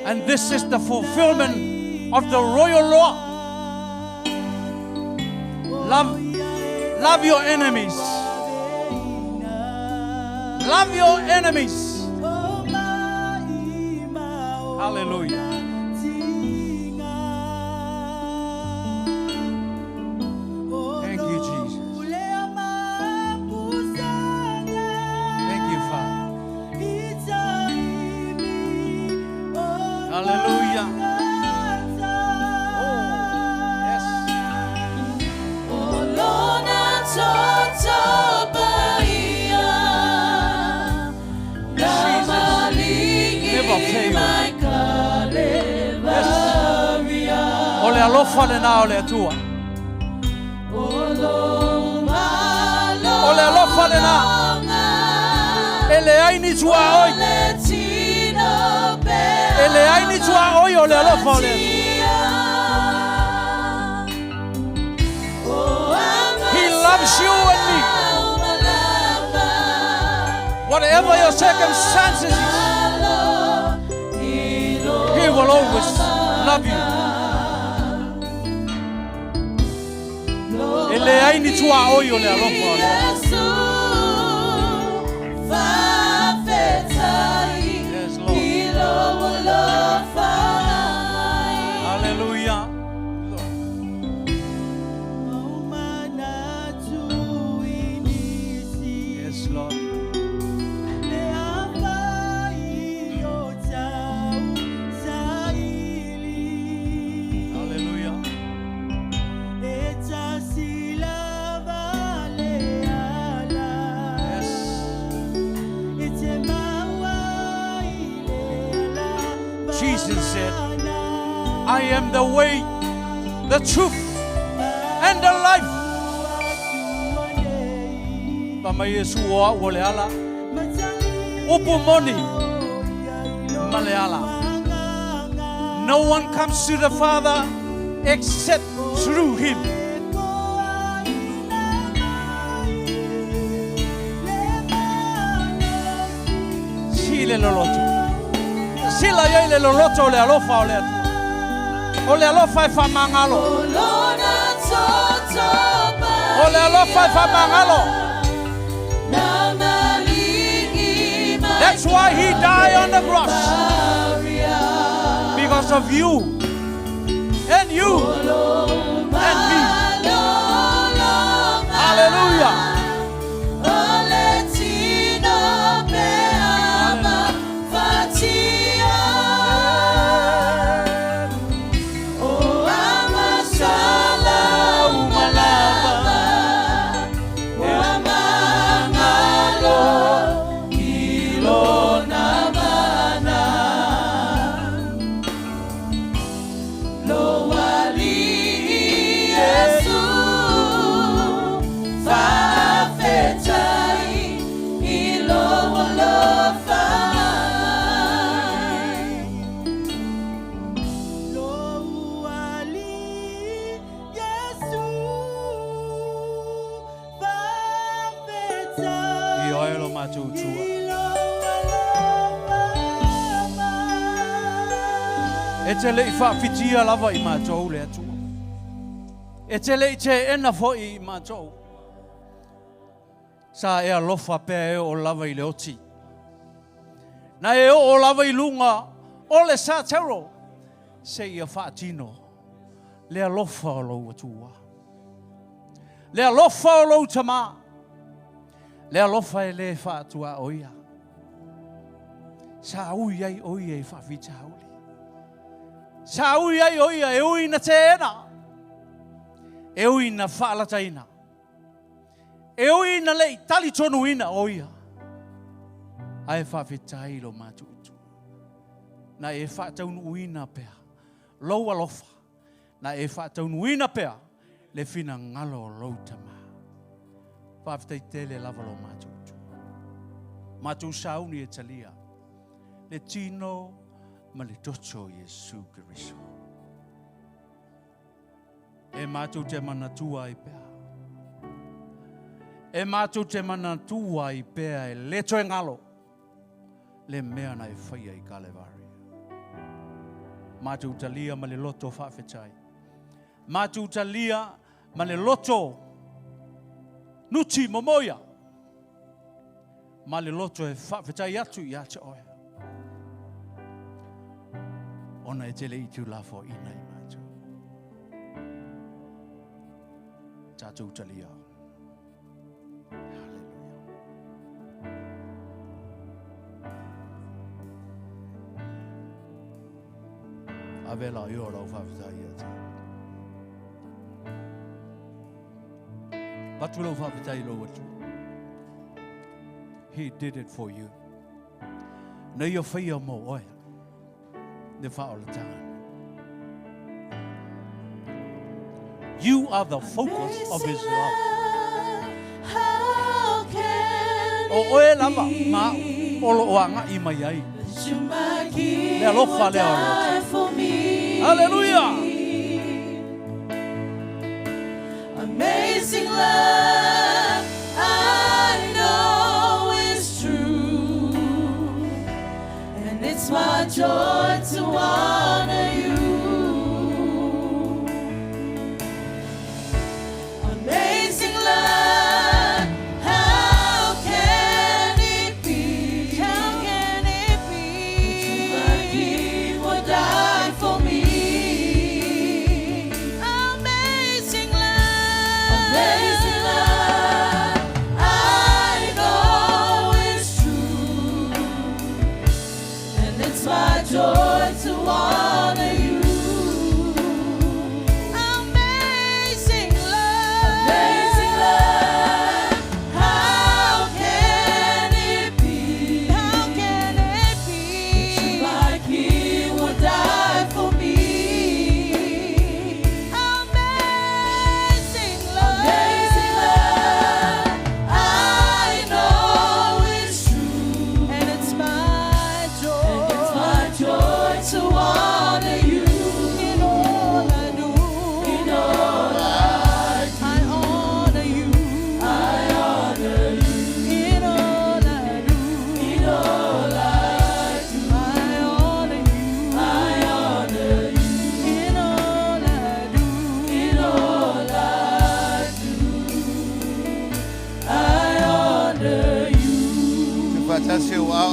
And this is the fulfillment of the royal law. Love, love your enemies. Love your enemies. Hallelujah. Thank you, Jesus. Thank you, Father. Hallelujah. Oh, yes. Jesus never fail. Yes. O le alofa lena o le Atua. O le alofa lena. E leai ni tuaoi. E leai ni tuaoi o le alofa o le Atua. He loves you and me. Whatever your circumstances is, He will always love you. E leai ni tuaoi o le alofa o le Atua. Yes, Lord. Hallelujah. Lord. Yes, Lord. Hallelujah. I am the way, the truth, and the life. Fai mai Iesu o au o le ala. Upu moni ma le ala. No one comes to the Father except through him. Sile loloto. Sila iai le loloto o le alofa o le Atua. O le alofa e faamagalo. O le alofa e faamagalo. That's why he died on the cross. Because of you. And you. And me. Hallelujah. I oe lo matou Atua. E te le i faafitia lava i matou le Atua. E te le i teena foi i matou. Sa e alofa pea e oo lava i le oti. Na e oo lava i luga o le satero seia faatino le alofa o lou Atua. Le alofa o lou Tamā. Le alofa e le faatuaoia. Sa ui ai o ia i faafitauli. Sa ui ai o ia e ui na teena. E ui na faalataina. E ui na le i talitonuina o ia. Ae faafetai lo matou Atua. Na e faataunuuina pea lou alofa. Na e faataunuuina pea le finagalo o lou Tamā. Faafetai tele lava lo matou Atua. Matou sauni e talia le tino ma le toto o Iesu Keriso. E matou te manatua ai pea. E matou te manatua ai pea e le toe galo le mea na e faia i Kalevari. Matou talia ma le loto faafetai. Matou talia ma le loto nuti momoia. Ma le loto e faafetai atu ia te oe. Ona e te le i tuulafoaiina i matou. Tatou talia. Hallelujah. Ave la i o lau faafetai ia te. Avatu lau faafetai i lou Atua. He did it for you. Na ia faia mo oe. Le faaolataga. You are the focus of his love. O oe lava ma o lo o agai mai ai. Le alofa lea o le Atua. Hallelujah! Amazing love, I know is true, and it's my joy to honor you. Amazing love, how can it be? How can it be? That you would die for me?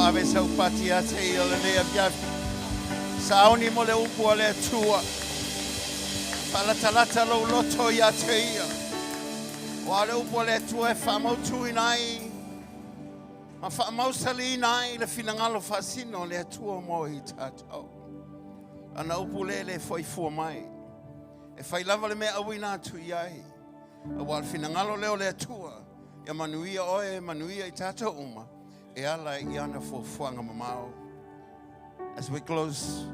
ave sau pati ia te ia lenei afiafi. Sauni mo le upu a le Atua. Faalatalata lou loto ia te ia. Aua o le upu a le Atua e faamautuina ai ma faamausaliina ai le finagalo faasino o le Atua mo i tatou. Lana upu lea e le foi fua mai. E fai lava le mea auina atu i ai. Aua o le finagalo lea o le Atua, ia manuia oe, manuia i tatou uma, e ala i ana fuafuaga mamao. As we close,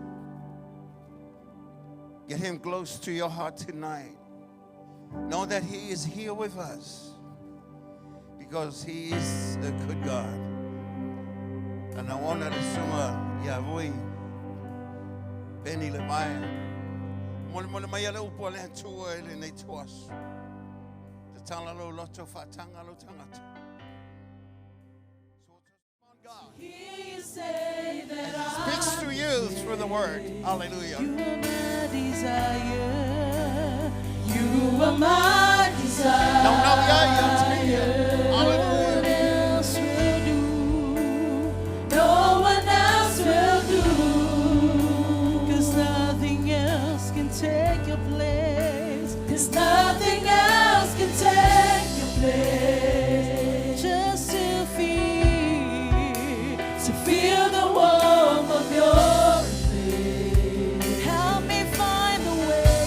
get him close to your heart tonight. Know that he is here with us because he is a good God. And I want to susuga ia Vui Benny Levaea. Molemole mai le upu a le Atua i lenei ituaso. Tatala lou loto faataga lou tagata. God. Hear you say that I Speaks to you through the word. Hallelujah. You are my desire. You are my desire. Nau ia ia te ia. No Hallelujah. one else will do. No one else will do. 'Cause nothing else can take your place. 'Cause nothing else can take your place. Just to feel the warmth of your embrace. Help me find the way.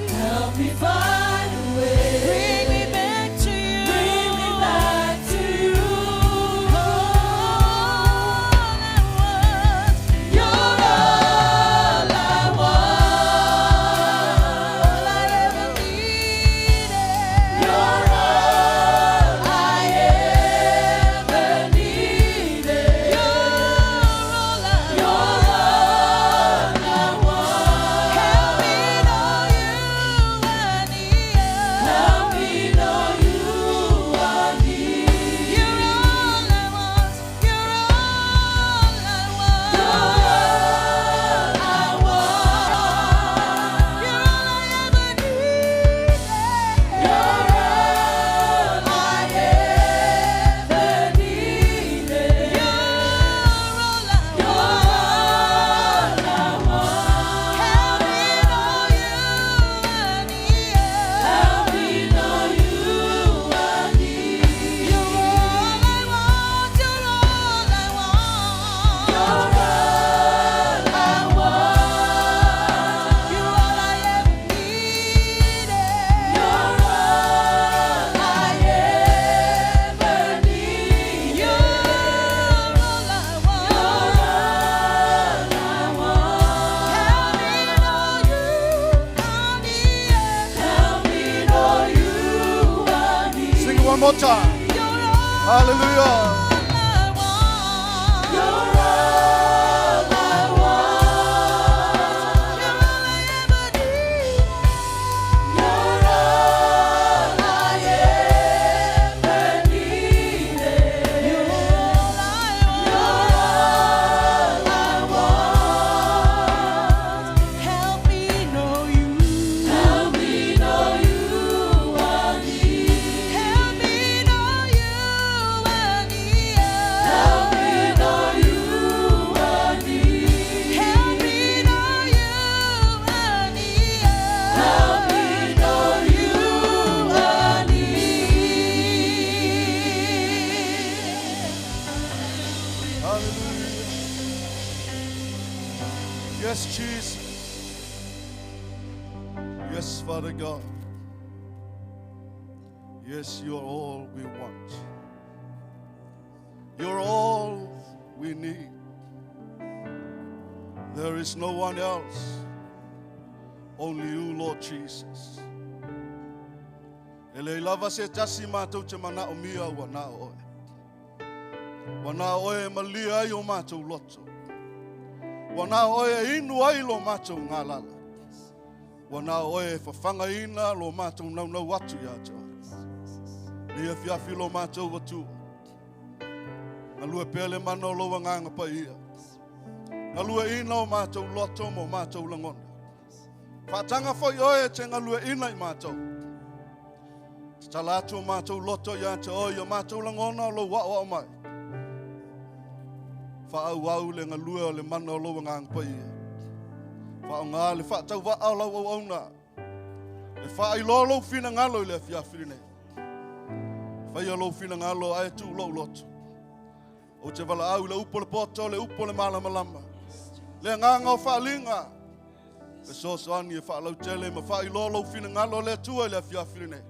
Help me find the way. Bring me back to you. Bring me back to you. All I want, you're all I want. All I ever needed. You're all I ever needed. You're all I want. Help me know you are near. Help me know you are near. You're all I want. You're all I want. You're all I want. You're all I ever needed. You're all I ever needed. You're all I want. Help me know you are near. Help me know you are near. You're all I want. You're all I want. You're all I want. You're all I ever needed. You're all I ever need. You're all I want. You're all I want. Help me know you are near. Help me know you are near. Sing it one more time. You're all Hallelujah. I want. You're all I want. You're all I ever need. You're all I ever needed. You're all I want. You're all I want. Help me know you. Help me know you are near. Help me know you are near. Help me know you are near. Help me know you are near. Help me know you are near. Hallelujah. Yes, Jesus. Yes, Father God. Yes, you are all we want. You're all we need. There is no one else. Only you, Lord Jesus. E leai lava se tasi matou te manaomia ua na o oe. Ua na o oe e malie ai o matou loto. Ua na o oe e inu ai lo matou galala. Ua na o oe e fafagaina lo matou naunau atu ia te oe. Lenei afiafi lo matou Atua. Galue pea le mana o lou Agaga Paia. Galueaiina o matou loto ma o matou lagona. Faataga foi oe e te galueaiina i matou. Tatala atu o matou loto ia te oe i o matou lagona o lou aoao mai. Faaauau le galue o le mana o lou Agaga Paia. Faaaoga le faatauvaa o lau auauna e faailoa lou finagalo i le afiafi lenei. Faia lou finagalo ae tuu lou loto. Ou te valaau i le upu o le poto, le upu o le malamalama. Le agaga o faaaliga, fesoasoani e faalautele ma faailoa lou finagalo le Atua i le afiafi lenei.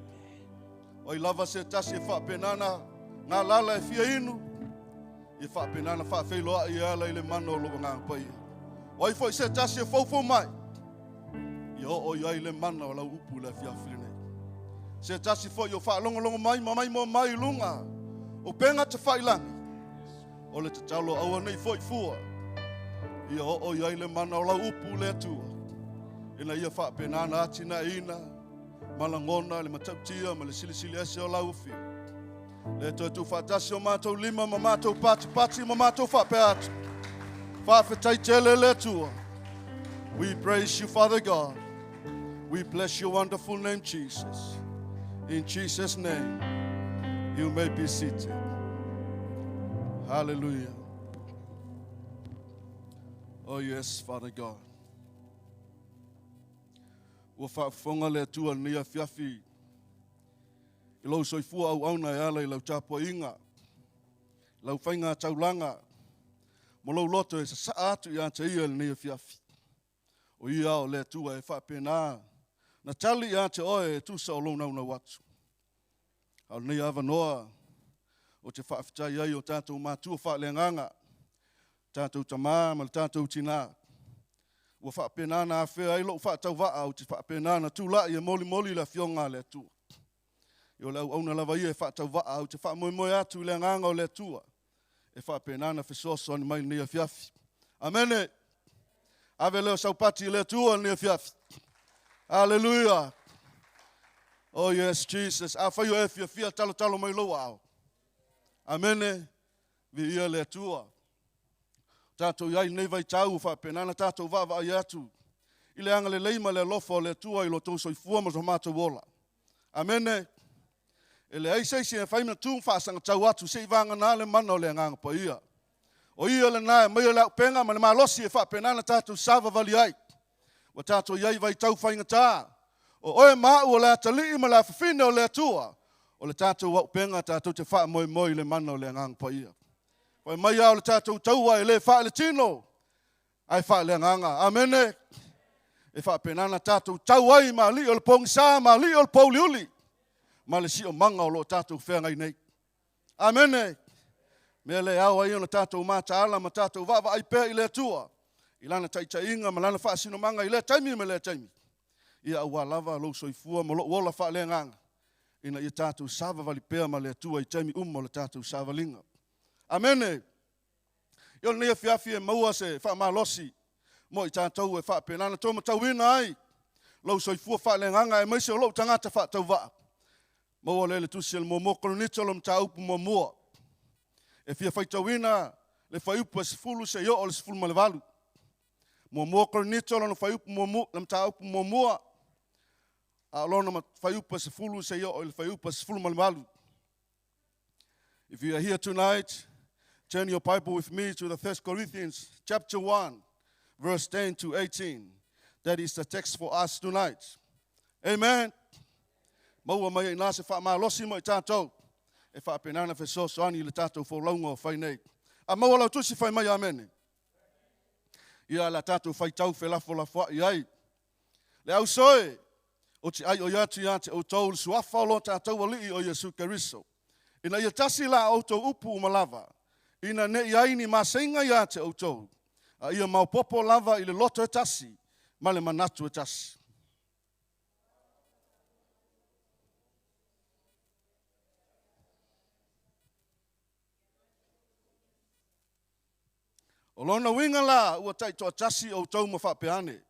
O ai lava se tasi e faapena na galala e fia inu, ia faapena na faafeiloai e ala i le mana o lou Agaga Paia. O ai foi se tasi e foufou mai, ia oo i ai le mana o lau upu i le afiafi lenei. Se tasi foi o faalogologo mai ma maimoa mai i luga o upega tafailagi, o le tatalo aua ne i foi fua, ia oo i ai le mana o lau upu le Atua, ina ia faapena na atinaeina ma lagona le matautia ma le silisili ese o lau afio. Le toe tuufaatasi o matou lima ma matou patipati ma matou faapea atu. Faafetai tele le Atua. We praise you, Father God. We bless your wonderful name, Jesus. In Jesus' name, you may be seated. Hallelujah. Oh, yes, Father God. Ua faafofoga le Atua i lenei afiafi i lou soifua auauna e ala i lau tapuaiga, lau faiga taulaga, ma lou loto e sasaa atu ia te ia i lenei afiafi. O ia o le Atua e faapena na tali ia te oe e tusa o lou naunau atu. A o lenei avanoa ou te faafetai ai o tatou matua faaleagaga, tatou tamā ma le tatou tinā. Ua faapena na afea ai lou faatauvaa ou te faapena na tulai e molimoli le afioga a le Atua. Ia o le auauna lava ia e faatauvaa ou te faamoemoe atu i le agaga o le Atua e faapena na fesoasoani mai lenei afiafi. Amene. Ave leo saupati i le Atua lenei afiafi. Hallelujah. Oh yes, Jesus. Afai o e fiafia talotalo mai lou aao. Amene. Viia le Atua. Tatou i ai lenei vaitau ua faapena na tatou vaavaai atu i le agalelei ma le alofa o le Atua i lo outou soifua ma lo matou ola. Amene. E leai se isi e fai ma tu faasagatau atu se i vagana le mana o le Agaga Paia. O ia lena e aumaia le auupega ma le malosi e faapena na tatou savavali ai. Ua tatou i ai vaitau faigata. O oe ma au o le atalii ma le afafine o le Atua. O le tatou auupega tatou te faamoemoe i le mana o le Agaga Paia. Fai mai lava o le tatou taua e le faaletino, ae faaleagaga. Amene. E faapena na tatou tau ai ma alii o le pogisa ma alii o le pouliuli ma le siomaga o lo o tatou feagai nei. Amene. Mea lea e ao ai ona tatou mataala ma tatou vaavaai pea i le Atua, i lana taitaiga ma lana faasinomaga i lea taimi ma lea taimi. Ia aua lava lou soifua ma lou ola faaleagaga, ina ia tatou savavali pea ma le Atua i taimi uma o le tatou savaliga. Amene. Ia o lenei afiafi e maua se faamalosi mo i tatou e faapena na tou matauina ai lou soifua faaleagaga aemaise o lou tagata faatauvaa. Maua lea i le tusi a le muamua Korinito le mataupu muamua. E fia faitauina le fuaiupu e 10 seia oo i le 18. Muamua Korinito lona fuaiupu muamua, le mataupu muamua, a o lona fuaiupu e 10 seia oo i le fuaiupu e 18. If you are here tonight, turn your Bible with me to the 1 Corinthians chapter 1, verse 10 to 18. That is the text for us tonight. Amen. Maua mai ai i ina se faamalosi mo i tatou e faapena na fesoasoani i le tatou folauga o fai nei. A maua lau tusi fai mai amene. Ia la tatou faitau felafolafoai ai. Le auso e, ou te aioi atu ia te outou le suafa o lo tatou Alii o Iesu Keriso, ina ia tasi la outou upu uma lava, ina ne i ai ni maseiga ia te outou, a ia maopoopo lava i le loto e tasi ma le manatu e tasi. O lona uiga la ua taitoatasi outou ma faapea ane,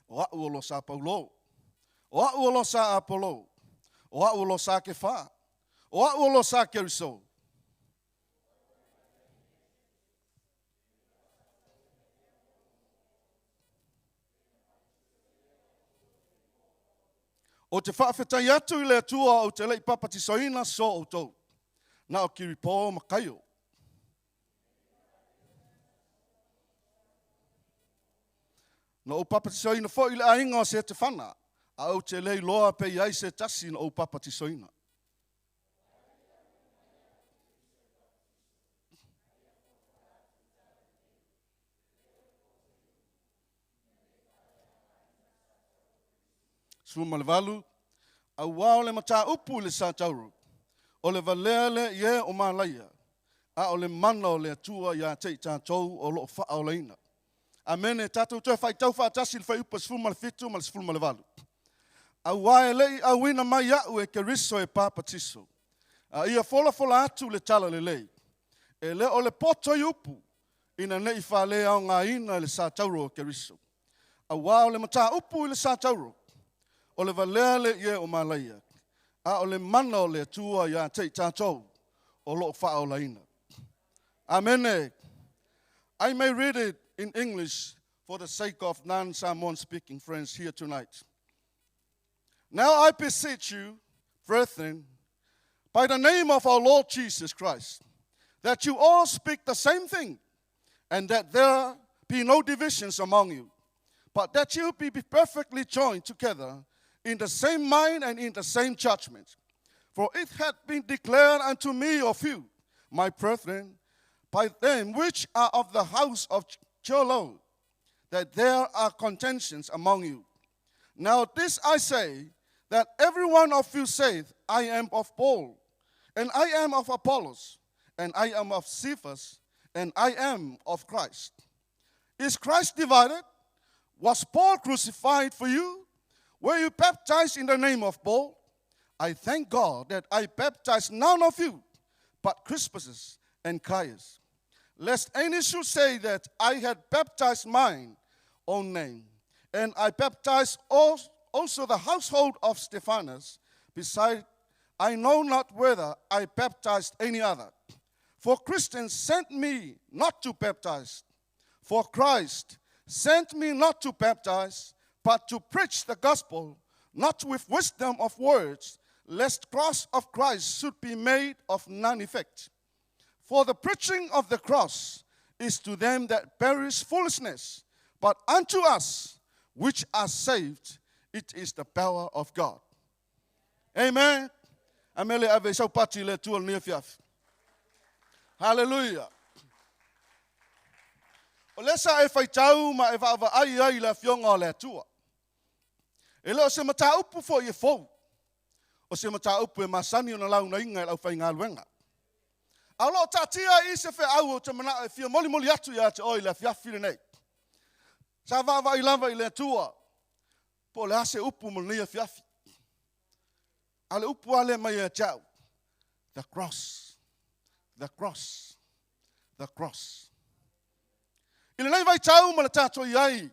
o a'u o lo sa Paulo, o a'u o lo sa Apolo, o a'u o lo sa Kefa, o a'u o lo sa Keriso. Ou te faafetai atu i le Atua ou te le i papatisoina so outou, na o Kiripo ma Kaio. Na ou papatisoina foi i le aiga o Setefana, a ou te le iloa pe i ai se tasi na ou papatisoina. 18, Auā o le mataupu i le satauro, o le valea lea i e o malaia, a o le mana o le Atua ia te i tatou o lo o faaolaina. Amene. Tatou toe faitau faatasi le fuaiupu 17 ma le 18. Auā e le i auina mai au e Keriso e papatiso, a ia folafola atu le talalelei, e le o le poto i upu, ina ne i faaleaogaina le satauro o Keriso. Auā o le mataupu i le satauro, o le valea lea i e o malaia, a o le mana o le Atua ia te i tatou o lo o faaolaina. Amene. I may read it in English for the sake of non-Samoan speaking friends here tonight. Now I beseech you, brethren, by the name of our Lord Jesus Christ, that you all speak the same thing, and that there be no divisions among you, but that you be perfectly joined together in the same mind and in the same judgment. For it hath been declared unto me of you, my brethren, by them which are of the house of Chloe, that there are contentions among you. Now this I say, that every one of you saith, I am of Paul, and I am of Apollos, and I am of Cephas, and I am of Christ. Is Christ divided? Was Paul crucified for you? Were you baptized in the name of Paul? I thank God that I baptized none of you, but Crispus and Caius, lest any should say that I had baptized mine own name. And I baptized also the household of Stephanas. Beside, I know not whether I baptized any other. For Christians sent me not to baptize. For Christ sent me not to baptize, but to preach the gospel, not with wisdom of words, lest cross of Christ should be made of none effect. For the preaching of the cross is to them that perish foolishness, but unto us which are saved, it is the power of God. Amen. Amele ave sau pati le Atua lenei afiafi. Hallelujah. O lea sa e faitau ma e vaavaai ai i le afioga o le Atua. E le o se mataupu foi e fou. O se mataupu e masani ona launaina e le aufaigaluega. A o lo o taatia ai i se feau ou te manao e fia molimoli atu ia te oe i le afiafi lenei. Sa vaavaai lava i le Atua po o le a se upu mo lenei afiafi. A o le upu lava lea mai ia te au, the cross, the cross, the cross. I lenei vaitau ma le tatou i ai,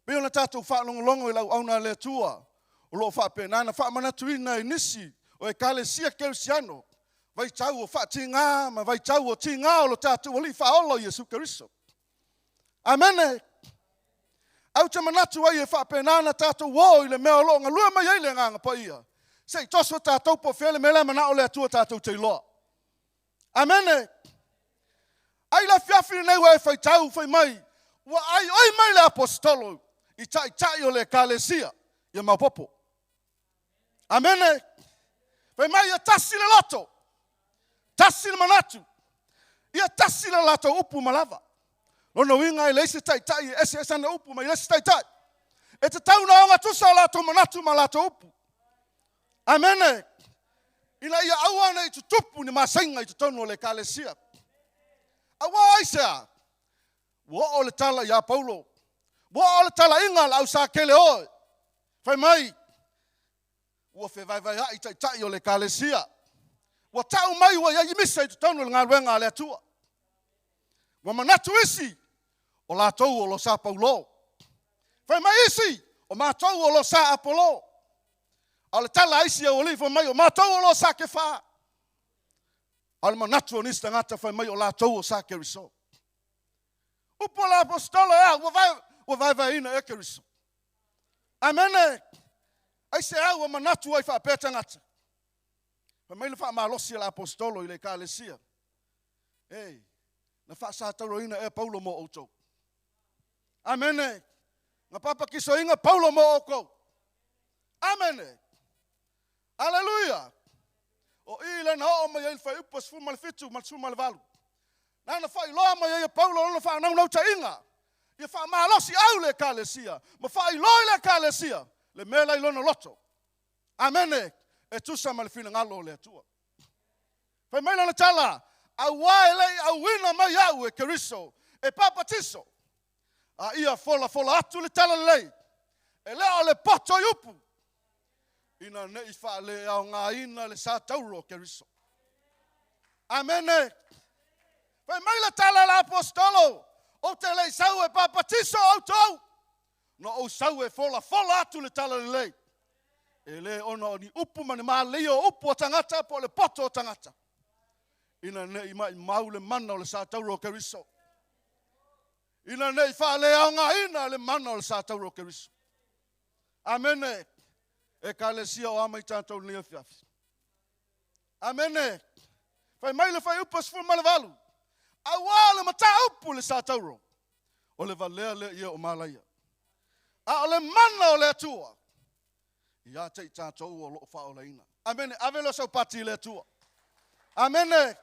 pei ona tatou faalogologo i le auauna a le Atua, o lo o faapena ona faamanatuina i nisi o Ekalesia Kerisiano, vaitau o faatiga ma vaitau o tiga o lo tatou Alii Faaola o Iesu Keriso. Amene! Ae ou te manatu ai e faapena ona tatou o i le mea o lo o galue mai ai le Agaga Paia, se i toso tatou po o fea le mea la e manao le Atua tatou te iloa. Amene! Ai le afiafi lenei ua e faitau fai mai, ua aioi mai le aposetolo i taitai o le Ekalesia ia maopoopo. Amene! Fai mai ia tasi le loto, tasi le manatu, ia tasi le latou upu ma lava. Lona uiga e leai se taitai e eseese ana upu mai le isi taitai. E tatau ona ogatusa o latou manatu ma latou upu. Amene! Ina ia aua ne i tutupu ni masaiga i totonu o le Ekalesia. Aua aisea? Ua oo le tala iā Paulo. Ua oo le talaiga a le au sakele oe. Fai mai, ua fevaevaea'i taitai o le Ekalesia. Ua tau mai ua i ai misa i totonu o le galuega a le Atua. Ua manatu isi, o latou o lo sa Paulo. Fai mai isi, o matou o lo sa Apolo. A o le tala a isi aualii fai mai, o matou o lo sa Kefa. A o le manatu o nisi tagata fai mai o latou o sa Keriso. Upu a le aposetolo e a? Ua vae, ua vaevaeina ea Keriso. Amene! Aisea ua manatu ai faapea tagata? Fai mai le faamalosi a le aposetolo i le ekalesia, E, na faasatauroina ea Paulo mo outou. Amene! Na papatisoina Paulo mo oukou. Amene. Aleluia. O i lea na oo mai ai le fuaiupu 17 ma le 18. Na na faailoa mai ai e Paulo lona faanaunautaiga ia faamalosiau le ekalesia ma faailoa i le ekalesia le mea la i lona loto. Amene. E tusa ma le finagalo o le Atua. Fai mai lana tala, auā e le i auina mai au e Keriso e papatiso, a ia folafola atu le talalelei, e le o le poto i upu, ina ne i faaleaogaina le sa tauro o Keriso. Amene. Fai mai le tala a le aposetolo, ou te le i sau e papatiso outou, na ou sau e folafola atu le talalelei. E le ona o ni upu ma ni māleia o upu a tagata po o le poto o tagata, ina ne i maumau le mana o le sa tauro o Keriso, ina ne i faaleaogaina le mana o le sa tauro o Keriso. Amene. Ekalesia o a mai tatou i lenei afiafi. Amene. Fai mai le fuaiupu 18, auā le mataupu i le sa tauro, o le valea lea ia o malaia. A o le mana o le Atua, ia te i tatou o lo o faaolaina. Amene. Ave lea o sau pati i le Atua. Amene.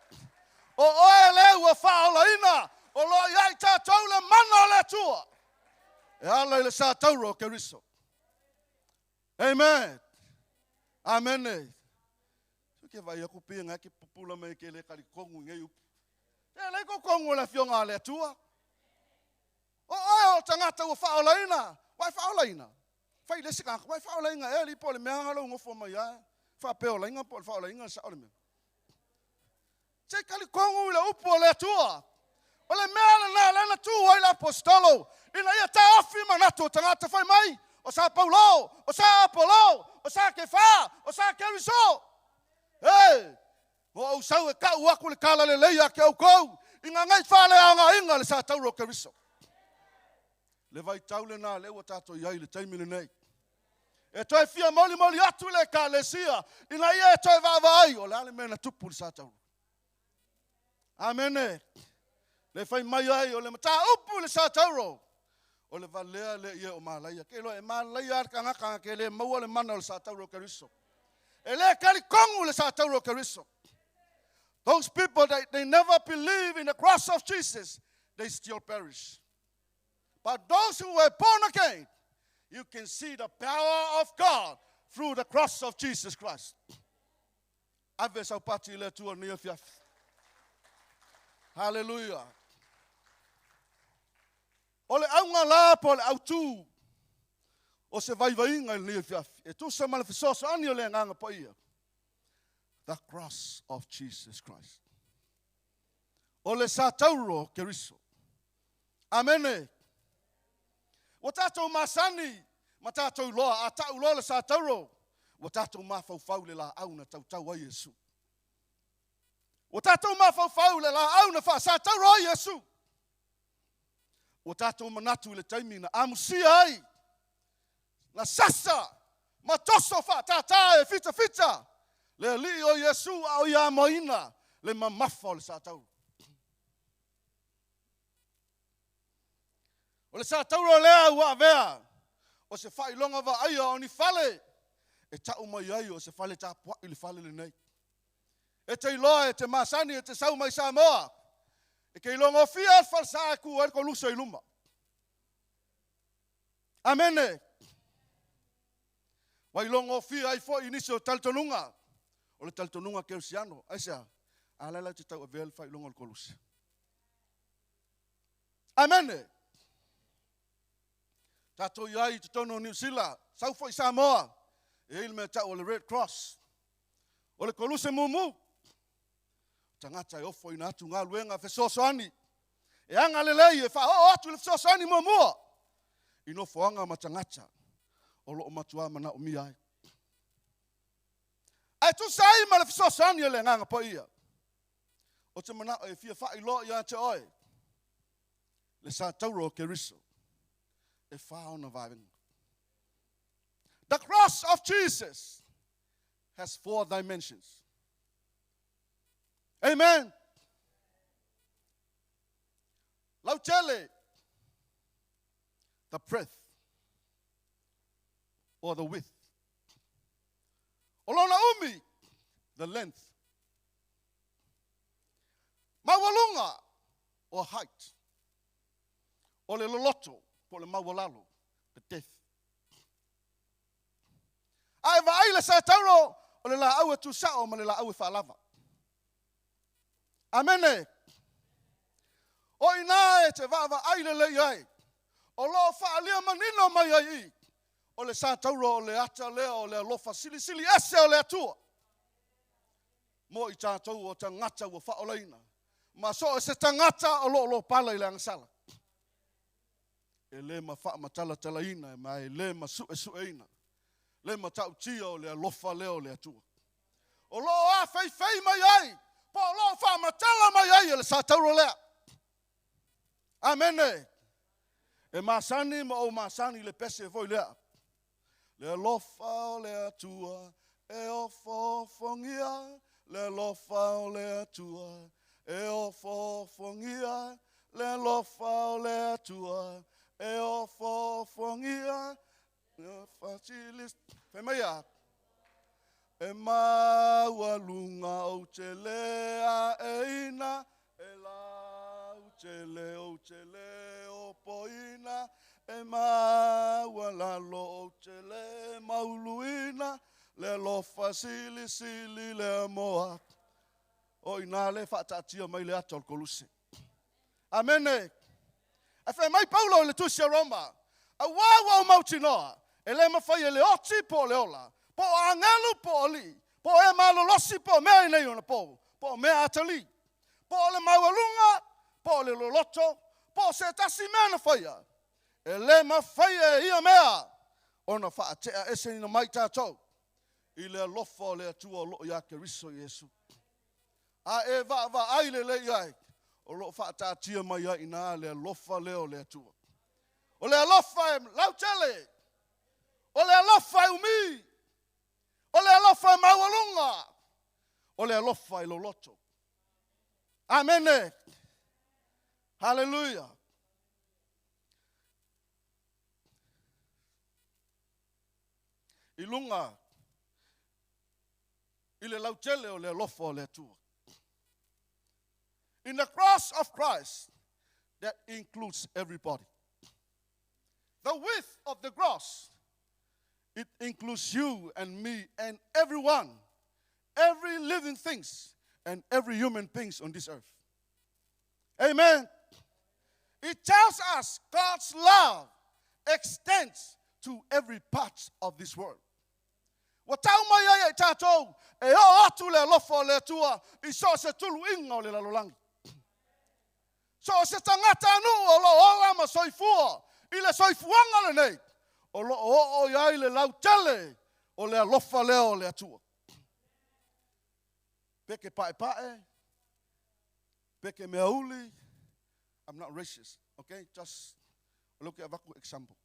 O oe lea ua faaolaina, o lo o ia i tatou le mana o le Atua. E ala i le sa tauro o Keriso. Amen. Amene. Ke vai aku pia ngai ke pupula mai ke le talitonu i nei upu. E le talitonu o le afioga a le Atua. O oe o tagata ua faaolaina, ua e faaolaina. Fai le isi tagata, ua e faaolaina ea alii po o le mea lou nofo mai ai. Faapea olaina po o le faaolaina le sao o le mea. Se i talitonu i le upu a le Atua. O le mea lena lea na tu ai le aposetolo, ina ia taofi manatu o tagata fai mai, o sa Paulo, o sa Apolo, o sa Kefa, o sa Keriso. Ei, ua ou sau e tau atu le talalelei ia te outou, ina nei faaleaogaina le sa tauro o Keriso. Le vaitau lena lea ua tatou i ai i le taimi lenei. E toe fia molimoli atu le ekalesia ina ia e toe vaavaai o le a le mea na tupu i le sa tauro. Amene. Le fai mai ai o le mataupu i le sa tauro, o le valea lea ia o malaia. Ke iloa e malaia le tagata ke le maua le mana o le sa tauro o Keriso. E le talitonu le sa tauro o Keriso. Those people that they never believe in the cross of Jesus, they still perish. But those who were born again, you can see the power of God through the cross of Jesus Christ. Ave sau pati i le Atua nei afiafi. Hallelujah. O le auga la po o le autū o se vaivaiga i lenei afiafi. E tusa ma le fesoasoani o le agaga paia. The cross of Jesus Christ. O le sa tauro o Keriso. Amene. Ua tatou masani ma tatou iloa, a tau loa le sa tauro, ua tatou mafaufau i le laau na tautau ai Iesu. Ua tatou mafaufau i le laau na faasatauro ai Iesu. Ua tatou manatu i le taimi na amusia ai, na sasa ma toso faatātā e fitafita le alii o Iesu a o ia amoina le mamafa o le sa tauro. O le sa tauro lea ua avea o se faailoga vaaia o ni fale e tau mai ai o se fale tapuai le fale lenei. E te iloa e te masani e te sau mai Samoa, e te ilogofia le falesa e tu ai le koluse i luma. Amene. Ua ilogofia ai foi i nisi o talitonuga, o le talitonuga kerisiano. Aisea? A la la te tau avea le faailoga o le koluse. Amene. Tatou i ai i totonu o Niu Sila, sau foi Samoa, e i ai le mea tau o le Red Cross. O le koluse mumu, tagata e ofoina atu galuega fesoasoani, e aga lelei e faaoo atu le fesoasoani muamua i nofoaga ma tagata o lo o matua manaomia ai. Ae tusa ai ma le fesoasoani a le Agaga Paia, ou te manao e fia faailoa ia te oe le sa tauro o Keriso e fa ona vaega. The cross of Jesus has four dimensions. Amen. Lautele, the breadth. or the width. O lona umi, the length. Maualuga, or height. O le loloto, po o le maualalo, the depth. A e vaai i le satauro, o le laau e tusao ma le laau e faalava. Amene. O i ina e te vaavaai lelei ai, o lo o faaalia manino mai ai i i, o le satauro o le ata lea o le alofa silisili ese o le Atua mo i tatou o tagata ua faaolaina, ma so o se tagata o lo o lopala i le agasala. E le ma faamatalatalaina ma e le ma suesueina le matautia o le alofa lea o le Atua. O lo o afeifei mai ai, po o lo o faamatala mai ai e le satauro lea. Amene. E masani ma ou masani i le pese foi lea. Le alofa o le Atua e ofoofogia, le alofa o le Atua e ofoofogia, le alofa o le Atua e ofoofogia, Fai mai a? E maualuga ou te le aeina, e lautele ou te le opoina, e maualalo ou te le mauluina, le alofa silisili lea mo au. O i ina lea e faataatia mai le ata o le koluse. Amene. Ae fai mai Paulo i le tusi a Roma, Auā ua ou mautinoa, e le mafai e le oti po o le ola, po o agelu po o alii, po o e malolosi po o mea i nei ona po, po o mea atalii, po o le maualuga, po o le loloto, po o se tasi mea na faia, e le mafai e ia mea ona faateaeseina mai tatou i le alofa o le Atua o lo o ia Keriso Iesu. A e vaavaai lelei i ai, o lo o faataatia mai ai i ina le alofa lea o le Atua. O le alofa e lautele, o le alofa e umi, o le alofa e maualuga, o le alofa e loloto. Amene. Haleluia. I luga i le lautele o le alofa o le Atua. In the cross of Christ, that includes everybody. The width of the cross, it includes you and me and everyone, every living things and every human beings on this earth. Amen. It tells us God's love extends to every part of this world. Ua tau mai ai e i tatou e oo atu le alofa o le Atua i so o se tuluiga o le lalolagi. So o se tagatanuu o lo o ola ma soifua i le soifuaga lenei, o lo o oo i ai le lautele o le alofa lea o le Atua. Peke paepae, peke meauli, I'm not racist, okay? Just look at avatu example.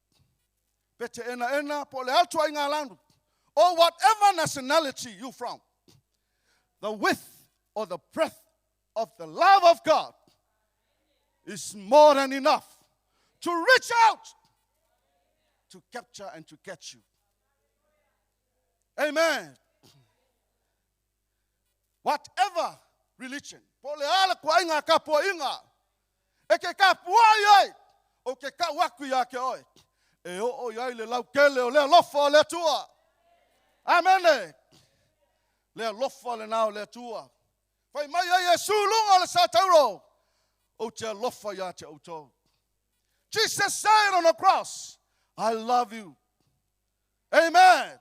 Pete enaena po o le atuaiga lanu, or whatever nationality you from, the width or the breadth of the love of God is more than enough to reach out to capture and to catch you. Amen. Whatever religion, po o le a le kuaiga kapuaiga e ke kapuai ai, o ke kau aku iā ke oe, e oo i ai le laukele o le alofa o le Atua. Amene. Le alofa lena o le Atua. Fai mai ai Iesu i luga o le satauro, Ou te alofa iā te outou. Jesus said on the cross, I love you. Amen.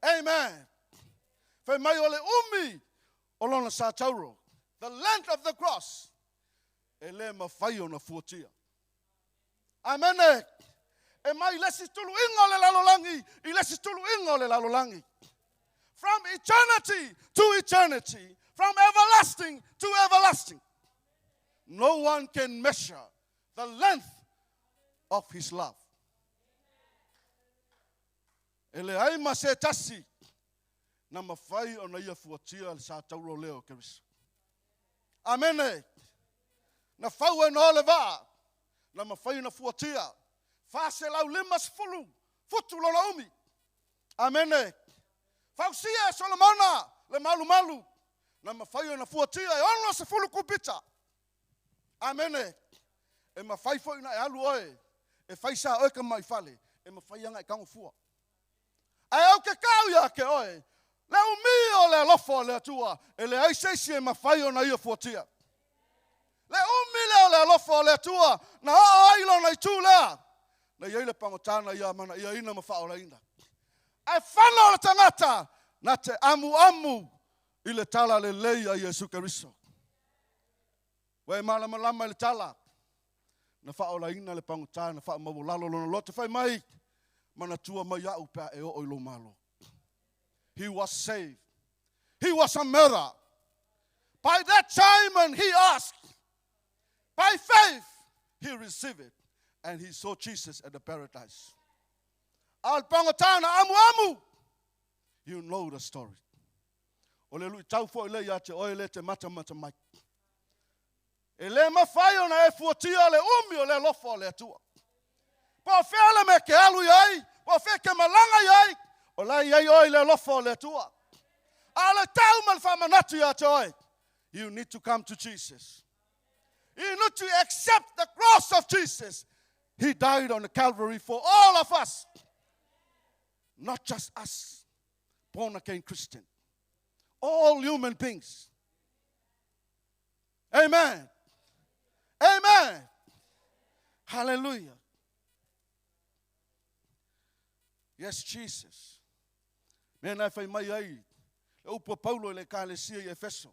Amen. Fai mai o le umi o lona satauro, the length of the cross, e le mafai ona fuatia. Amene. E mai le isi tuluiga o le lalolagi i le isi tuluiga o le lalolagi. From eternity to eternity, from everlasting to everlasting. No one can measure the length of his love. E leai ma se tasi na mafai ona ia fuatia le satauro lea o Keriso. Amene. Na fau e Noa le vaa, na mafai ona fuatia 450 futu lona umi. Amene. Fausia e Solomona le malumalu, na mafai ona fuatia e 60 kupita. Amene. E mafai fo'i ona e alu oe e fai sa oe tamaifale, e mafai lava ona e tago fua. Ae ou te tau ia te oe, le umi o le alofa o le Atua, e leai se isi e mafai ona ia fuatia. Le umi lea o le alofa o le Atua na oo ai lona itu lea, na i ai le pagota na ia amanaiaina ma faaolaina. Ae fana o le tagata na te amuamu i le tala lelei a Iesu Keriso. Ua e malamalama i le tala, na faaolaina le pagota na faamaualalo lona loto fai mai, manatua mai au pe a e oo i lou Malo. He was saved. He was a murderer. By that time when he asked, by faith, he received it. And he saw Jesus at the paradise. A o le pagota na amuamu, you know the story. O le luitau foi lea ia te oe lea e te matamata mai. E le mafai ona e fuatia le umi o le alofa o le Atua. Po o fea le mea e te alu i ai, po o fea e te malaga i ai, o la e i ai oe i le alofa o le Atua. A o le tau ma le faamanatu ia te oe, you need to come to Jesus. You need to accept the cross of Jesus. He died on the Calvary for all of us. Not just us, born again Christian. All human beings. Amen. Amen. Hallelujah. Yes, Jesus. Mea na e fai mai ai le upu a Paulo i le Ekalesia i Efeso.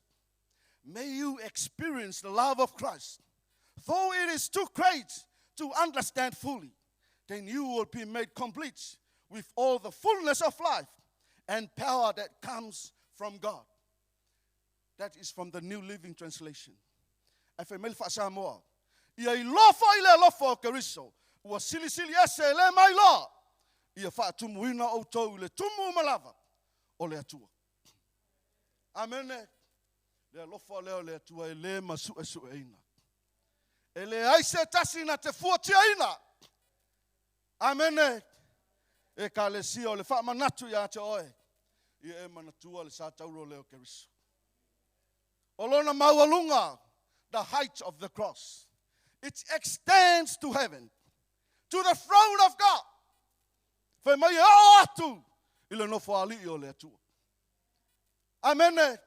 May you experience the love of Christ. Though it is too great to understand fully, then you will be made complete with all the fullness of life and power that comes from God. That is from the New Living Translation. Ae fai mai le faa-Samoa, Ia iloa foi le alofa o Keriso, ua silisili ese e le mailoa, ia faatumuina outou i le tumu uma lava o le Atua. Amene. Le alofa lea o le Atua e le masuesueina. E leai se tasi na te fuatiaina. Amene. Ekalesia o le faamanatu ia te oe, ia e manatua le sa tauro lea o Keriso. O lona maualuga, the height of the cross, it extends to heaven, to the throne of God. Fai mai e oo atu i le nofoalii o le Atua. Amene.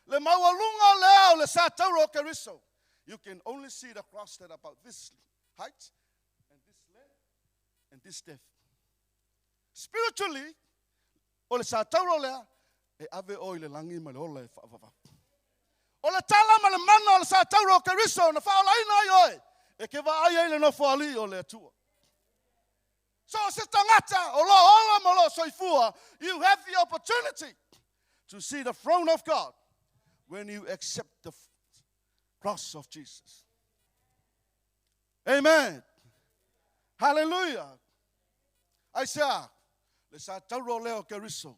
Le maualuga lea o le sa tauro o Keriso. You can only see the cross that about this height and this length and this depth. Spiritually, o le sa tauro lea, e ave oe i le lagi ma le ola e faavavau. O le tala ma le mana o le sa tauro o Keriso na faaolaina ai oe, e ke vaai ai le nofoalii o le Atua. So o se tagata o lo o ola ma lo o soifua, you have the opportunity to see the throne of God when you accept the cross of Jesus. Amen. Hallelujah. Aisea, le sa tauro lea o Keriso,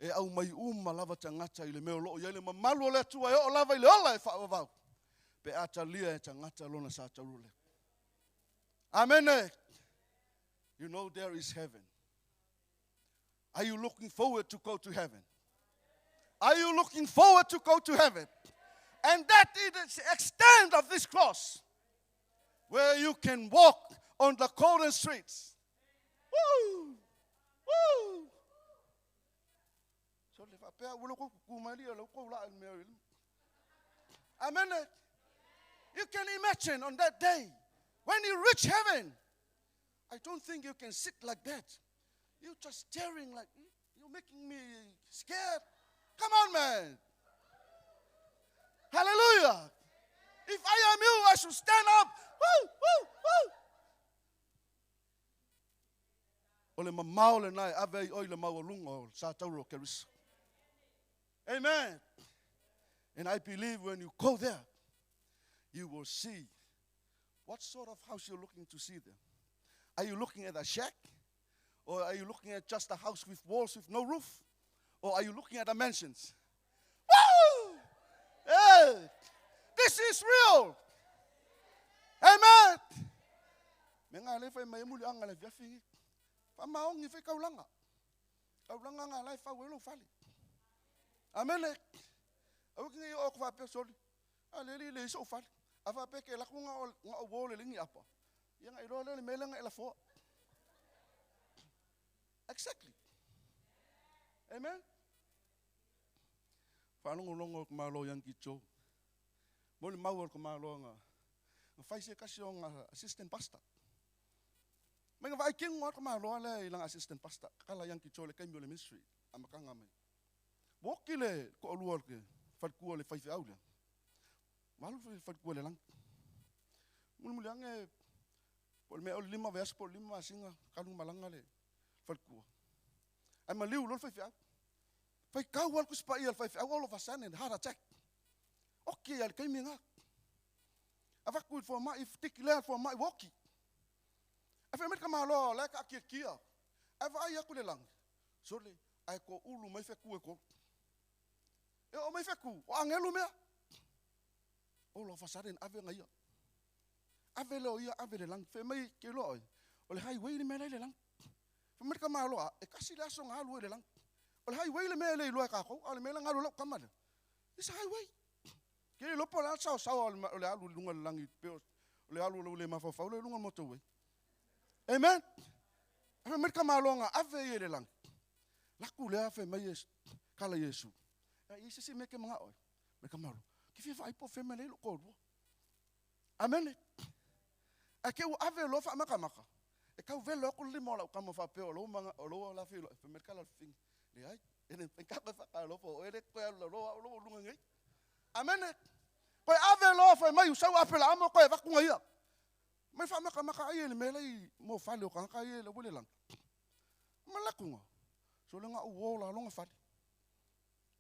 e aumai uma lava tagata i le mea o lo o i ai le mamalu o le Atua e oo lava i le ola e faavavau, pe a talia e tagata lona sa tauro lea. Amene. You know there is heaven. Are you looking forward to go to heaven? Are you looking forward to go to heaven? And that is the extent of this cross, where you can walk on the golden streets. Woo! Woo! So le faapea ua le kou kuku mai lia lau kou laa i le mea i le. Amen. You can imagine on that day, when you reach heaven, I don't think you can sit like that. You're just staring like, you're making me scared. Come on, man. Hallelujah. If I am you, I should stand up. Woo, woo, woo. O le mamao lena e ave ai oe i le maualuga o le sa tauro o Keriso. Amen. And I believe when you go there, you will see what sort of house you're looking to see there. Are you looking at a shack? Or are you looking at just a house with walls with no roof? Or are you looking at the mansions? Woo! Hey, this is real. Amen. Me ngā le whai mai e muli anga le viafi. Wha maongi whai kaulanga. Taulaga nga la e fau ai lou fale. Amene. Aua ke nei o ko faapea soli. A le li le iso fale. A faapea ke lako nga o nga o wo le lingi apa. Ia nga iloa lea le mea lea nga e lafoa. Exactly. Amen. Faalogologo o malo Yankee Joe. Mo le mau o le malo nga. Nga fai se kasi o nga assistant pastor. Mai nga vaai kingo ka malo le i langa assistant pastor. Kala Yankee Joe le kaimi o le ministry. A makanga mai. Woki le ko olua ke falikua le faifeau lea. Malu falikua le lang. Mulimuli age po o le mea o le 5 vaiaso po o le 5 masina kalu malaga le falikua. Ae maliu loa le faifeau. Faitau lava le Tusi Paia a le faifeau all of a sudden heart attack. Oki ai le taimi lena. Avatu i le fomai, tiki lea le fomai ua oki. Ae fai mai le tamaloa o la e taatiatia. Ae vaai atu i le lagi, sole, ae toulu mai fetu e tolu. E oo mai fetu, o agelu mea. All of a sudden, ave na ia. Ave lea o ia, ave le lagi. Fai mai, ke iloa oe, o le highway le mea la i le lagi. Fai mai le tamaloa, e tasi le aso na alu ai i le lagi. O le highway le mea e le iloa e tatou, a o le mea la na alu ai lau tama lea. It's a highway. Ke le iloa po o le a le saosaoa o le alu i luga o le lagi, pe o le alu o lou le mafaufau lea i luga o le motorway. Amen. Fai mai le tamaloa na ave ia i le lagi. Laku lea fai mai Iesu, kala Iesu. E i ai se isi mea e te manao ai. Mai tamaloa, ke fia vaai po o fea mai lea i lou toalua. Amene. Ae ke ua ave loa faamatamata, e tau velo atu le lima o lau tama faapea o lou mana, o lou la feiloai, fai mai le kala o le fafine, leai, e le mafai ta faatalofa o oe lea e te toe alu lalo au lou luga nei. Amene. Toe ave loa fai mai usau Apelaamo toe avatu na ia. Mai faamatamata ai e le mea lai mo fale o tagata ia e lau le lagi. Ma laku nga, so le nga uo la longa fale.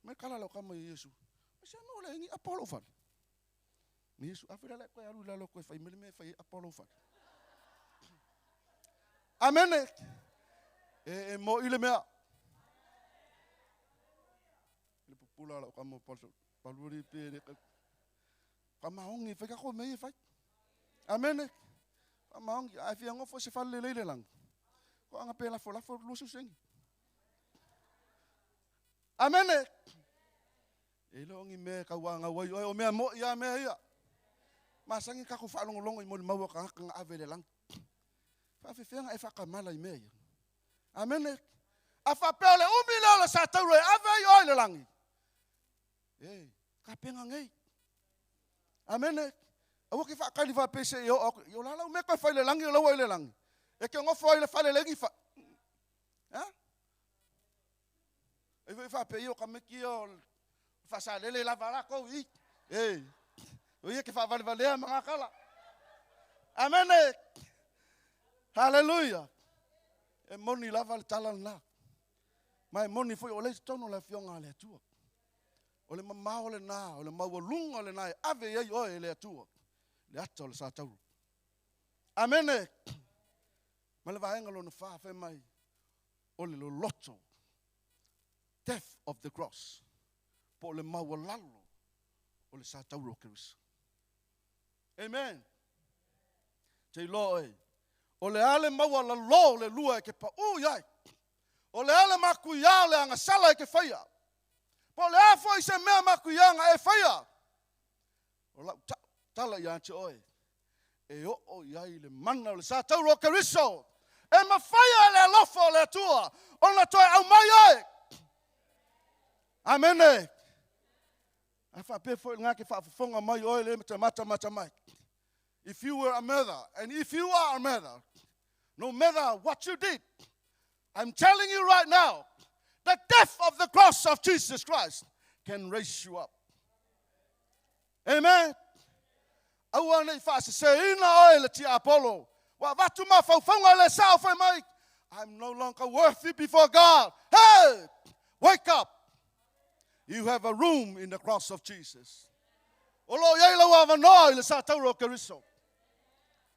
Mai kala lau kama i Iesu. Mai se no le ingi apa o lou fale. Ma Iesu, a fela le koe alu i lalo koe fai mai le mea e fai ai apa o lou fale. Amene. E, e mo i le mea. Le pupula lau kama paluri pe le ka. Ka maongi fai ka koe mea e fai. Amene. Ka maongi ai fia ngofo se fale lelei le lagi. Ko anga pe lafo lafo lusu sengi. Amene. E le o ni mea e kauangau ai oe, o mea moʻi lava mea ia. Masani tatou faalogologo i molimau a tagata na ave i le lagi. Faafefea na e faatamala i mea ia. Amene. A faapea o le umi lea o le satauro e ave ai oe i le lagi, e, tapena nei. Amene. Aua ke faatali faapea se i oo atu. I o la lau mea toe fai i le lagi o lau ai i le lagi. E ke nofo ai i le fale le igi fa. Ha? E foi faapea ia o tamaiti ia o faasalele lava latou i. E, o ia ke faavalevalea ma gakala. Amene. Haleluia. E moni lava le tala lena. Ma e moni foi o lea i totonu o le Afioga a le Atua. O le mamao lena, o le maualuga lena e ave i ai oe e le Atua, le ata o le satauro. Amene. Ma le vaega lona fa, fai mai, o le loloto, death of the cross, po o le maualalo o le satauro o Keriso. Amen. Te iloa oe, o le a le maualalo o le lua e ke paʻū i ai, o le a le matuiā o le agasala e ke faia, po o le a foi se mea matuiā na e faia, o lau tala ia te oe, e oo i ai le mana o le satauro o Keriso, e mafaia e le alofa o le Atua ona toe aumai oe. Amene. A faapea foi lena ke faafofoga mai oe le te matamata mai. If you were a mother, and if you are a mother, no matter what you did, I'm telling you right now, the death of the cross of Jesus Christ can raise you up. Amen. Aua nei faaseseina oe le tiapolo. Ua avatu mafaufauga le sao fai mai. I'm no longer worthy before God. Hey! Wake up! You have a room in the cross of Jesus. O lo o i ai lau avanoa i le satauro o Keriso.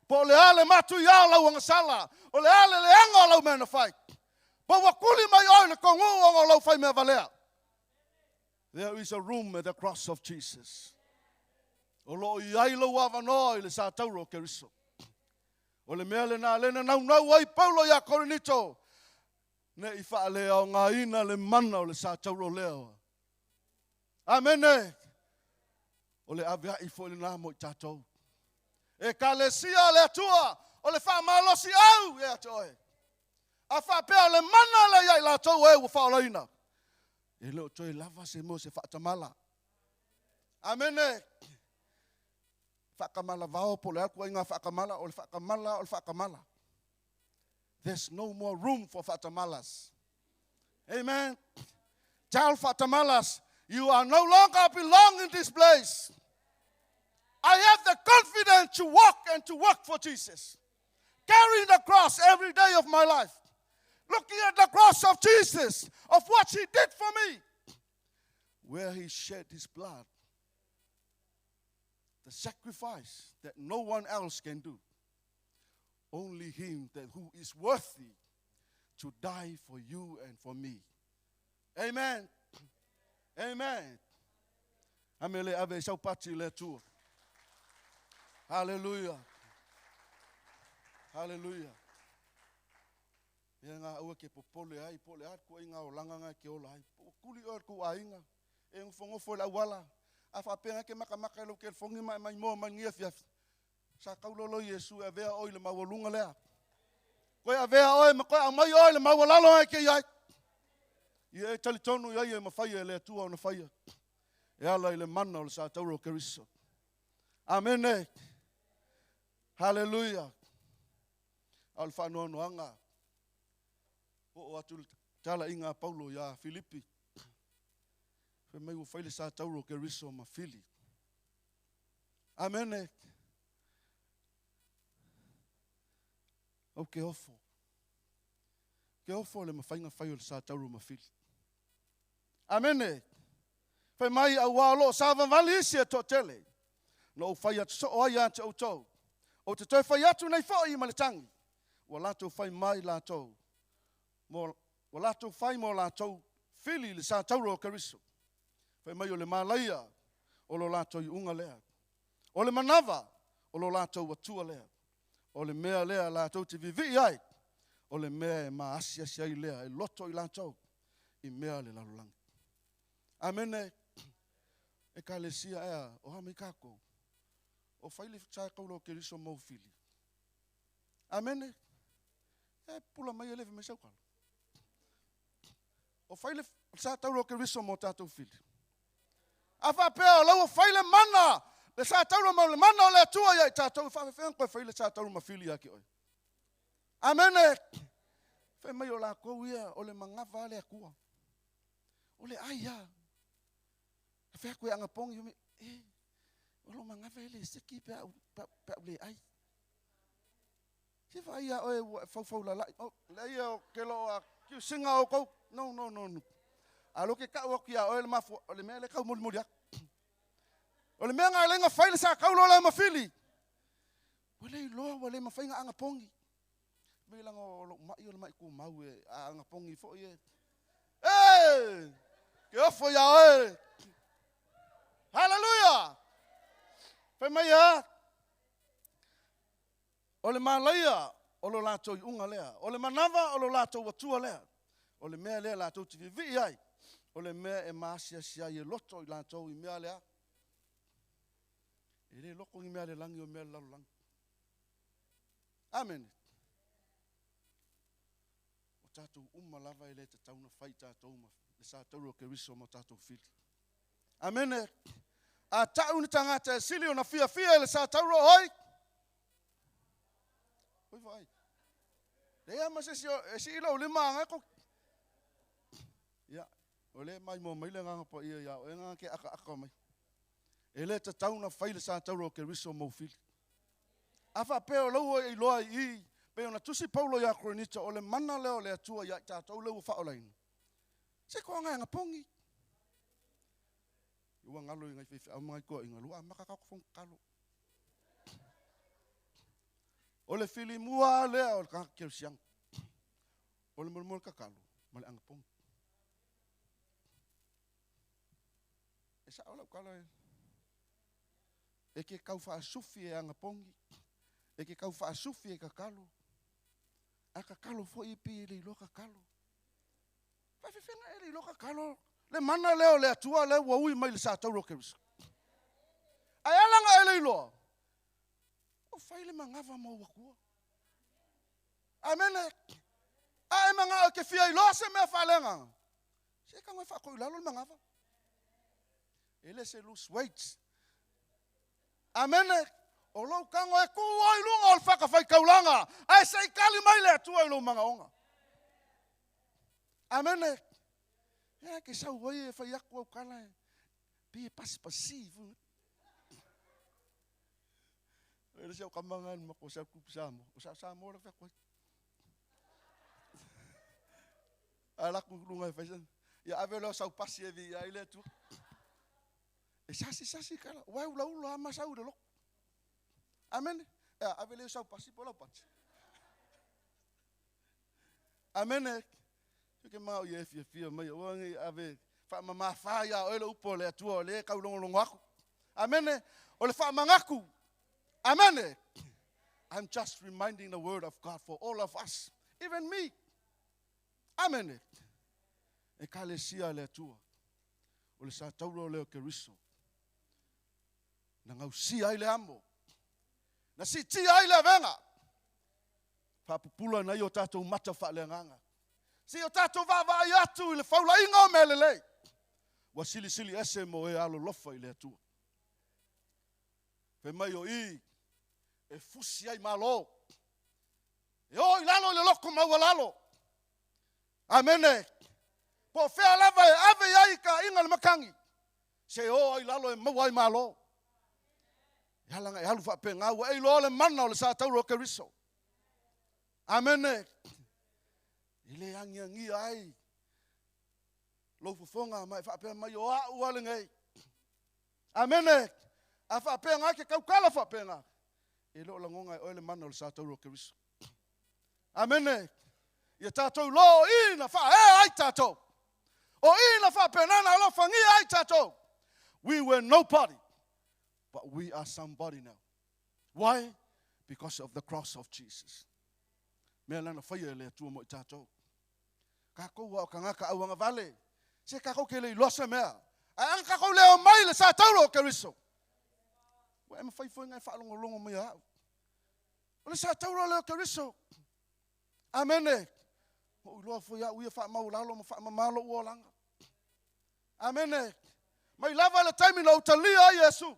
Po o le a le matuiā o lau agasala, o le a le leaga o lau mea na fai. Po ua tuli mai oe i le togū ona o lau fai mea valea. There is a room at the cross of Jesus. O lo o i ai lou avanoa i le satauro o Keriso. O le mea lena lea na naunau ai Paulo iā Korinito. Ne i faaleaogaina le mana o le sa tauro lea. Amene. O le avea'i foi lena mo i tatou. E kalesia le Atua, o le faamalosi au e ate oe. A faapea o le mana le ia i latou e ua faolaina. E le o toe lava se mo se faatamala. Amene. Faatamala vao po le aku ai ngā faatamala, o le faatamala, o le faatamala. There's no more room for faatamalas. Amen. Tell faatamalas, you are no longer belong in this place. I have the confidence to walk and to work for Jesus. Carrying the cross every day of my life. Looking at the cross of Jesus, of what he did for me. Where he shed his blood. The sacrifice that no one else can do. Only him that who is worthy to die for you and for me. Amen. Amen. Amele ave sau pati le Atua. Hallelujah. Hallelujah. Ia ngā aua ke popole ai, po le atu ai ngā olanga ngā ke ola ai. Po kuli oe ku ainga. E ngofo le awala. A whaapenga ke makamaka e lo ke fongi mai mai moa mai ngia fiafi. Sa kaulolo Iesu e avea oi le maualunga lea. Koe avea oe ma koe au mai oe le maualalo ai ke iai. Ia e talitonu ia e mawhaia e le Atua o na whaia. E ala i le mana o le sa tauro o Keriso. Amene. Hallelujah. Ao le whaanoanoanga. O o atu le tala inga Paulo ia Filipi. Fai mai ua fai le sa tauro o Keriso ma Fili. Amene. Au ke ofo. Ke ofo le mawhainga whai o le sa tauro ma Fili. Amene. Fai mai au wā lo sa vavali isi e tō tele. No o whai atu so o ai atu au tau. O te toi whai atu nei whai ma le tangi. Ua latou fai mai latou. Mo, ua latou fai mo latou fili le sa tauro o Keriso. Fai mai o le malaia o lo latou i unga lea. O le manava o lo latou atua lea. O le mea lea latou te vivi ai. O le mea e maasi asi ai lea e loto i latou i mea le lalolagi. Amene. E kalesia ea o hame kako. O whaile sa kaulo o Keriso mau fili. Amene. E pula mai e lewe mai saukalo. O whaile sa tauro o Keriso mo tātou fili. A whapea o lau whaile mana. Le sa tauro ma le mana o le atua ia i tātou. Whawhewhenga koe whaile sa tauro ma fili a ke oi. Amene. Whai mai o la kou ia o le mangawa le akua. O le ai ia. Whea koe anga pongi me, e, o lo mangawa ele seki pe au, pe, pe au le ai. Se whai ia oe ua faufau lalai. O, le ia o ke lo a kiu singa o kou. No, no, no, no. A lo ke kau o kia oe le mafu, o le mea le kau moli moli aku. O le mea ngā lenga whai le sa kaulo le mawhili. Ua le iloa, ua le mawhainga anga pongi. Me langa o lo mai o le mai ku mau e a anga pongi fo e. E! Ke ofo ia oe. Hallelujah! Whai mai a. O le malaia o lo latou i unga lea. O le manava o lo latou atua lea. O le mea lea latou te vivi ai. O le mea e maasi ai e loto i latou i mea lea. E le loko i mea le langi o mea le lalolagi. Amen. O tātou uma lava e le te tauna whai tātou ma le sa tauro o Keriso ma tātou fili. Amene. A tau ni tangata e sili o na fia fia e le sa tauro hoi. Hoi vai. Le ama se si e si ilo lima anga ko. Ia, o le mai mo mai le nganga pa ia ia o e nganga ke aka aka mai. E le te tauna whai le sa tauro o Keriso mau fili. A wha peo lau i loa i pe ona tusi Paulo ia Korinito o le mana leo le atua ia tātou leo whaolaina. Se ko anga anga pongi. Ua ngalo i ngai whai au mangai koa i ngalu a maka kako fong kalo. O le fili mua lea o le kanga keu siang. O le mulmul kakalo ma le anga pongi. E sa ola ukalo e. E ke kau whaasufi e anga pongi. E ke kau whaasufi e kakalo. A kakalo fo i pi le iloa kakalo. Faafefea e le iloa tatalo le mana lea o le Atua lea ua ui mai le satauro o Keriso. Ae ala na e le iloa, ua fai le manava ma ou atua. Amene. A e manao e te fia iloa se mea faaleagaga, se tago e faatoi i lalo le manava. E le se lose weight. Amene. O lou tago e tuu oe i luga o le fatafaitaulaga, ae se i tali mai le Atua i lou manaoga. Amene. E ke sau ai e fai atu au tala e pei e pasipasi foi. E le se au kamanga ni mako sa kupu Samoa. O sa Samoa la fai Ae la ku lunga e fai sa. Ia ave leo sau pasi e vi ai le Atua. E sasi sasi kala. Uai ula ula ama sau le loko. Amene. E ave leo sau pasi po lau pasi. Amene. Ke mau ia e fiafia mai ua ngi ave faamamafa ia oe le upu o le Atua o lea e taulogologo aku. Amene. O le faamanatu. Amene. I'm just reminding the word of God for all of us, even me. Amene. Ekalesia a le Atua. O le satauro lea o Keriso. Na gausia ai le amo. Na siitia ai le avega. Faapupula nai o tatou mata faaleagaga. Se o tatou vaavaai atu i le faulaiga o mea lelei. Ua silisili ese mo e alolofa i le Atua. Fai mai o i e fusi ai malo. E o i lalo i le loko maualalo. Amene. Po o fea lava e ave i ai ka iga le matagi. Se o ai lalo e maua ai malo. E ala na e alu faapena ua e iloa le mana o le satauro o Keriso. Amene. E le agiagia ai lou fofoga ma e faapea mai o au a lenei. Amene. A faapena ke tautala faapena. E le o lagona e oe le mana o le satauro o Keriso. Amene. Ia tatou iloa o i na faaea ai tatou. O i na faapena na alofagia ai tatou. We were nobody, but we are somebody now. Why? Because of the cross of Jesus. Mea lana faia e le Atua mo i tatou. Kakou a o kangaka auagavale. Se kakou ke le iloa se mea. Ae ana kakou le omai le satauro o Keriso. Ua e mafai foi na e faalogologo mai au. O le satauro lea o Keriso. Amene. Ua ou iloa foi au ia faamaualalo ma faamama lou olaga. Amene. Mai lava le taimi na ou talia ai Iesu.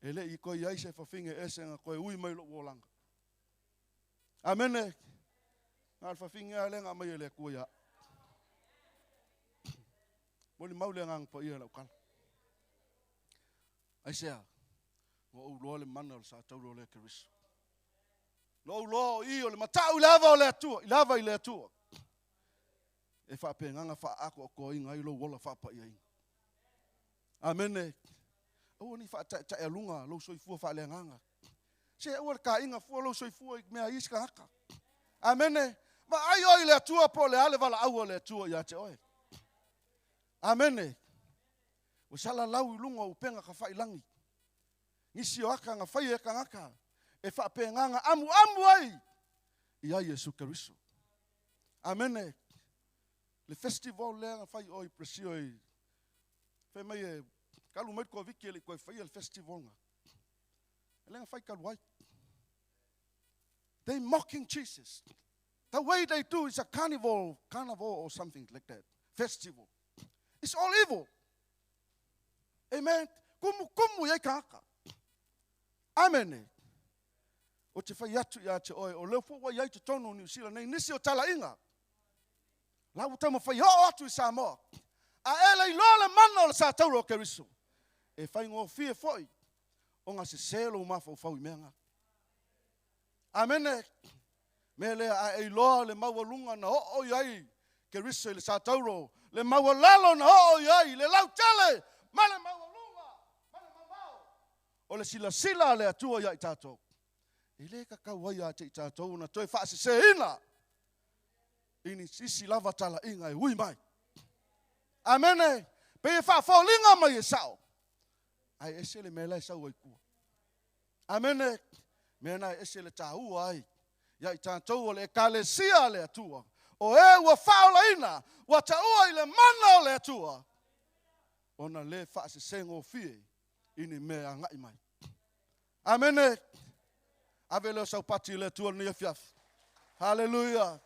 E le i toe i ai se fafine ese na toe ui mai lou olaga. Amene. Na o le fafine lava lea na aumai e le Atua ia au. Molimau le Agaga Paia i lau tala. Aisea? Ua ou iloa le mana o le satauro lea Keriso. Na ou iloa o i o le matau i le ava o le Atua, i le ava i le Atua. E faapegaga faaatoatoaina ai lou ola faapaiaina. Amene. Aua ne i faataetaealuga lou soifua faaleagaga. Se aua le taina fua lou soifua i mea a isi tagata. Amene. Vaai oe i le Atua po o le a le valaau a le Atua ia te oe. Amene. Ua salalau i luga o upega tafailagi. Nisi o aka na faia e tagata e faapegaga amuamu ai ia Iesu Keriso. Amene. Le festival lea na fai o i Brazil i fai mai e talu mai le Koviti e le i toe faia le festival na. E le na fai talu ai. They mocking Jesus. The way they do is a carnival or something like that. Festival. It's all evil. Amen. Kumu kumu i ai tagata. Amene. O te fai atu ia te oe, o lea foi ua i ai totonu o Niu Sila nei nisi o talaiga. La ua taumafai oo atu i Samoa. A e le iloa le mana o le satauro o Keriso, e faigofie foi ona sese lou mafaufau i mea na. Amene. Mea lea, a e iloa le maualuga na oo i ai Keriso i le satauro, le maualalo na oo i ai, le lautele ma le maualuga ma le mamao o le silasila a le Atua ia i tatou. E le tatau ai ia te i tatou ona toe faaseseina i nisi lava talaiga e ui mai. Amene. Pei e faafoliga mai e sao, ae ese le mea la e sau ai tua. Amene. Mea na e ese le taua ai ia i tatou o le Ekalesia a le Atua, o e ua faaolaina, Ua taua i le mana o le Atua, ona le faasesegofie i ni mea e agai mai. Amene. Ave lea o sau pati i le Atua i lenei afiafi. Haleluia.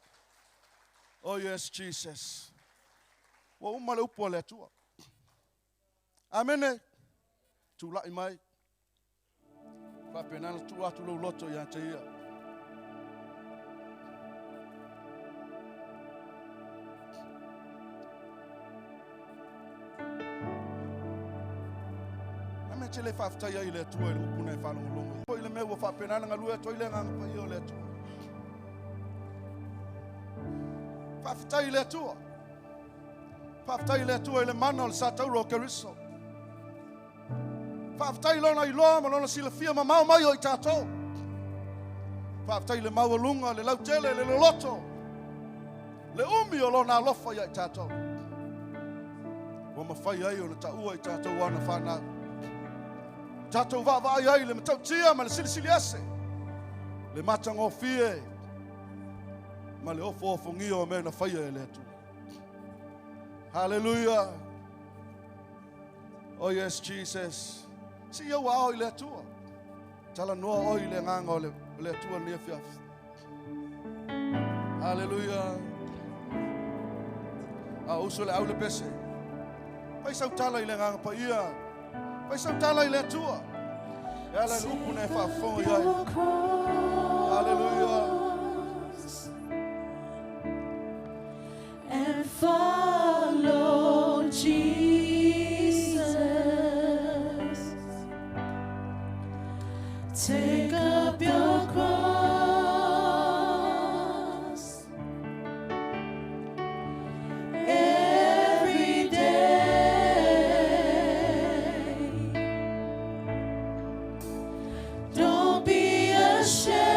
Oh yes, Jesus. Ua uma le upu a le Atua. Amene. Tulai mai. Faapena ona tuu atu lou loto ia te ia. A mea te le faafetai ai i le Atua i le upu na e faalogologo ai. Foi le mea ua faapena ona galue atu ai le agaga paia o le Atua. Faafetai i le Atua. Faafetai i le Atua i le mana o le sa tauro o Keriso. Faafetai i lona iloa ma lona silafia mamao mai o i tatou. Faafetai i le maualuga, le lautele, le loloto, le umi o lona alofa ia i tatou. Ua mafai ai ona taua i tatou ana fanau. Tatou vaavaai ai i le matautia ma le silisili ese, le matagofie ma le ofoofogia o mea na faia e le Atua. Haleluia! Oh yes, Jesus. Sii ou ao i le Atua. Talanoa oe i le agaga o le Atua lenei afiafi. Haleluia. A uso le au le pese. Fai sau tala i le agaga paia. Fai sau tala i le Atua. E ala i le upu na e faafofoga i ai. Haleluia. And follow Jesus. Take up your cross every day. Don't be ashamed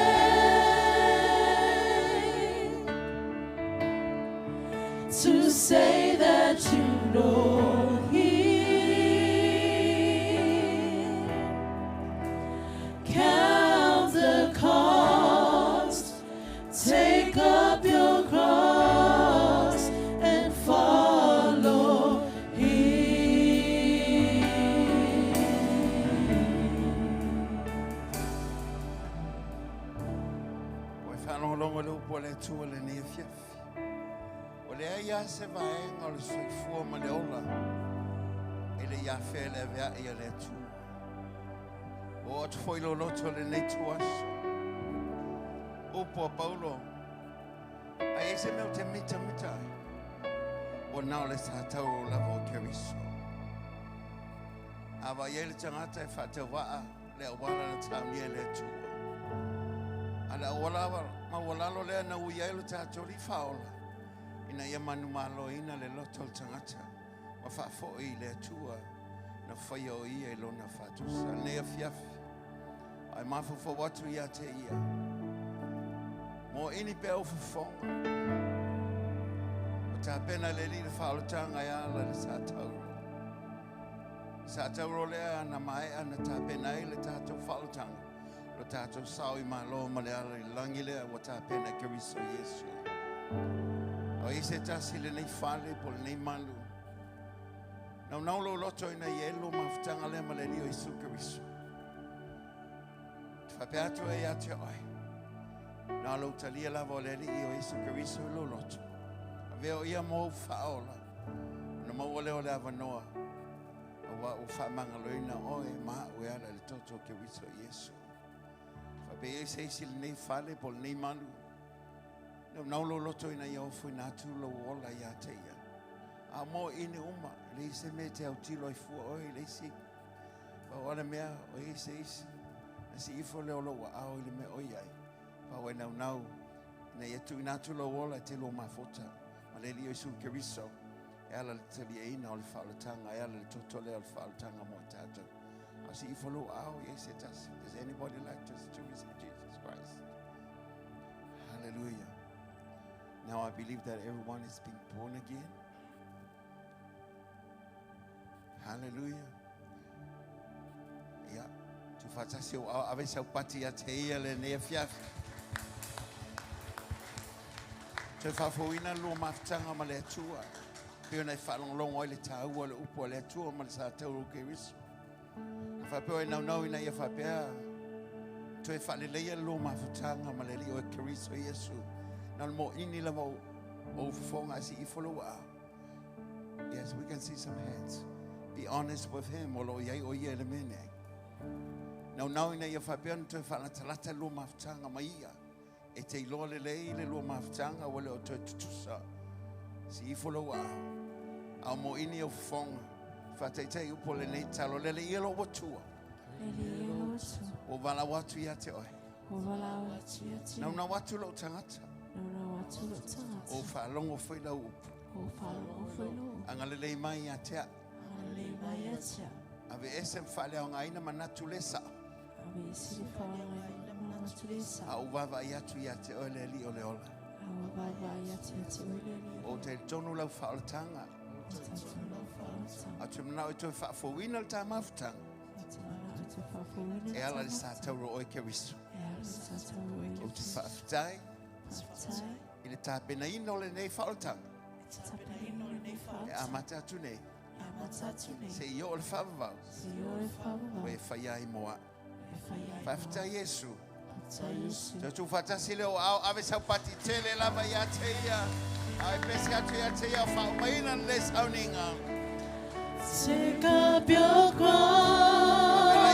to say that you know Him. Count the cost, take up your cross and follow Him. Ua e faalogologo i le upu a le Atua i lenei afiafi. Ua leai lava se vaega o le soifua ma le ola e le i afea i le avea'i a le Atua. Ua oo atu foi lou loto i lenei ituaso. Upu a Paulo, A i ai se mea ou te mitamita ai, ua na o le satauro lava o Keriso. A vaai ai le tagata e faatauvaa le auala na saunia e le Atua. A le auala maualalo lea na ui ai lo tatou Alii Faaola, ina ia manumaloina le loto o le tagata ma faafoi i le Atua na faia o ia i lona faatusa. Lenei afiafi, ae mafaufau atu ia te ia, mo ini pea ou fofoga, ua tapena e le Alii le faaolataga e ala i le sa tauro. Sa tauro lea na maea na tapena ai le tatou faaolataga, lo tatou sao i malo ma le ala i le lagi lea ua tapena e Keriso Iesu. O i se tasi lenei fale po lenei malu. Naunau lou loto ina ia elu mafutaga lea ma le Alii o Iesu Keriso. Te faapea atu ai ia te oe, na o lou talia lava o le Alii o Iesu Keriso i lou loto. Avea o ia mo ou faaola, ona maua lea o le avanoa, aua ua faamagaloina oe ma au e ala i le toto o Keriso Iesu. Faapea i ai se isi i lenei fale po o lenei malu, naunau lou loto ina ia ofoina atu lou ola ia te ia. A mo ini uma, e leai se mea e te autilo ai fua oe i le isi. Pau lava le mea, o i ai se isi, na sii ifo lea o lou aao i le mea o i ai, pau e naunau ina ia tuuina atu lou ola e te lua mafuta ma le Alii o Iesu Keriso e ala i le taliaina o le faaolataga, e ala i le toto lea o le faaolataga mo i tatou. A sii ifo lou aao i ai se tasi. Does anybody like to, to receive Jesus Christ? Hallelujah. Now I believe that everyone has been born again. Hallelujah. Ia, tuufaatasi ou ao ave sau pati ia te ia lenei afiafi. Toe faafouina le lua mafutaga ma le Atua, pei ona e faalogologo ai le taua o le upu a le Atua ma le sa tauro o Keriso. A faapea o e naunau ina ia faapea toe faaleleia le lua mafutaga ma le Alii o Keriso Iesu, na o le moʻini lava o ou fofoga ae sii ifo lou aao. Yes, we can see some hands. Be honest with him, o lo o i ai o ia i le mea nei. Naunau ina ia faapea ona toe faalatalata le lua mafutaga ma ia. E te iloa lelei le lua mafutaga ua le o toe tutusa. Sii ifo lou aao, a o moʻini ou fofoga, faataitai upu o lenei tatalo, Le Alii e lou Atua, ua valaau atu ia te oe, naunau atu lou tagata, ua ou faalogo foi lau upu, agalelei mai ia te au, aveese ma faaleaogaina manatu le sao, A ou vaavaai atu ia te oe le Alii o le ola. Ou te talitonu lau faaolataga. Ou te manao e toe faafouina le ta mafutaga. E ala i le sa tauro oe Keriso. Ou te faafetai i le tapenaina o lenei faaolataga. E amata atu nei. Seia oo le faavavau. Ua e faia ai mo au. Faafetai Iesu. Toe tuufaatasi lea o ao ave sau pati tele lava ia te ia. A e pese atu ia te ia o faaumaina le sauniga. Take up your cross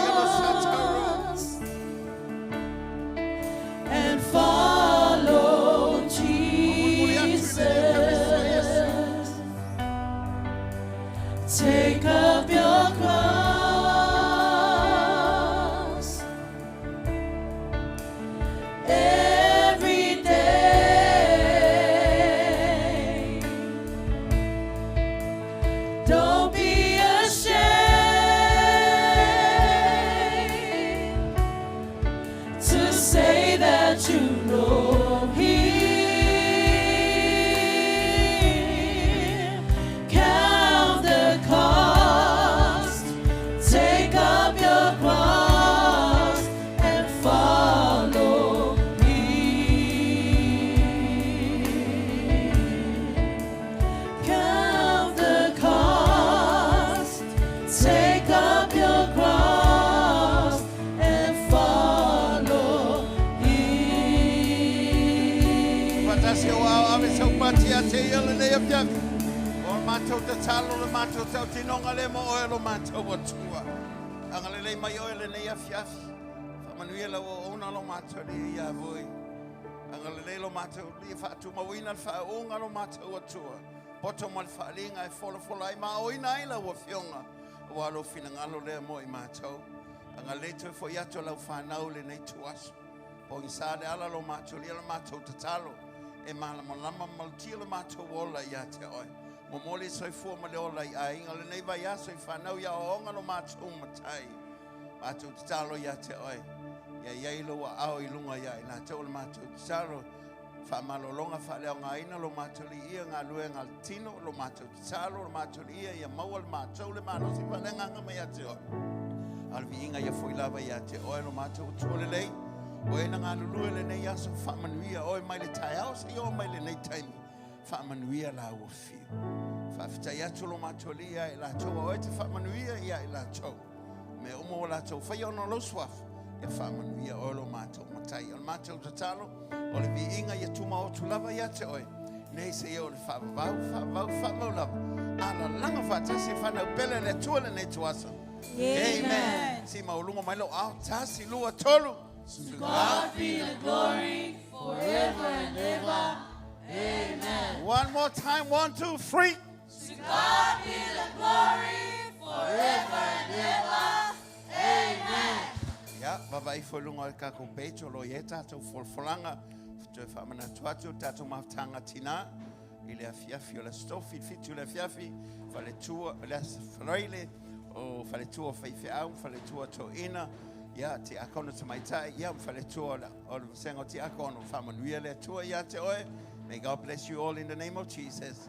and follow Jesus. Take up your cross every day. Don't be ashamed to say that you know Him. Count the cost, take up your cross and follow Him. Count the cost, take up your cross and follow Him. Faatasi o ao ave sau pati ia te ia lenei afiafi. O le matou tatalo, le matou tautinoga lea mo oe lo matou Atua. Agalelei mai oe lenei afiafi. Faamanuia lau auauna lo matou Alii ia voi. Agalelei lo matou Alii e faatumauina le faauuga lo matou Atua. Poto ma le faaliga e folafola ai ma aoina ai lau Afioga, aua lou finagalo lea mo i matou. Agalelei toe foi atu a lau fanau i lenei ituaso. Pogisa le ala lo matou Alii, o le matou tatalo e malamalama ma malutia lo matou ola ia te oe. Momoli le soifua ma le ola i aiga o lenei vaiaso i fanau i aoaoga lo matou Matai. Matou tatalo ia te oe, ia i ai lou aao i luga ia i latou o le matou tatalo, faamalologa faaleaogaina lo matou Alii ia galuega a le tino, lo matou tatalo, lo matou Alii ia, ia maua le matou le malosi faaleagaga mai ia te oe. A o le viiga ia foi lava ia te oe lo matou Atua lelei, o e na galulue lenei aso faamanuia oe mai le taeao seia oo mai lenei taimi. Faamanuia laua fiu. Faafetai atu lo matou Alii ia i latou, a oe te faamanuia ia i latou. Mea uma ua latou faia ona o lou suafa, ia faamanuia oe lo matou Matai. O le matou tatalo, o le viiga ia tumaotu lava ia te oe, nei seia oo i le faavavau, faavavau, faavavau lava. Alalaga faatasi e fanau pele a le Atua lenei ituaso. Amen. Si maualuga mai lou ao, tasi, lua, tolu. To God be the glory forever and ever. Amen. One more time, one, two, three. To God be the glory forever and ever. Amen. Ia, vaavaai ifo i luga o le tatou page o lo o i ai tatou folafolaga. Toe faamanatu atu le tatou mafutaga tinā i le afiafi o le Aso Tofi, le 7 i le afiafi, faletua, le Aso Faraile, o faletua o faifeau, faletua o toeaina, ia, tiakono tamaitai, ia, ma faletua o le, o le vasega o tiakono. Faamanuia le Atua ia te oe. May God bless you all in the name of Jesus.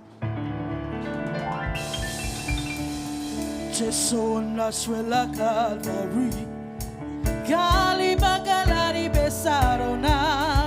Jesu na shwela Calvary. Kali bakalari besarona.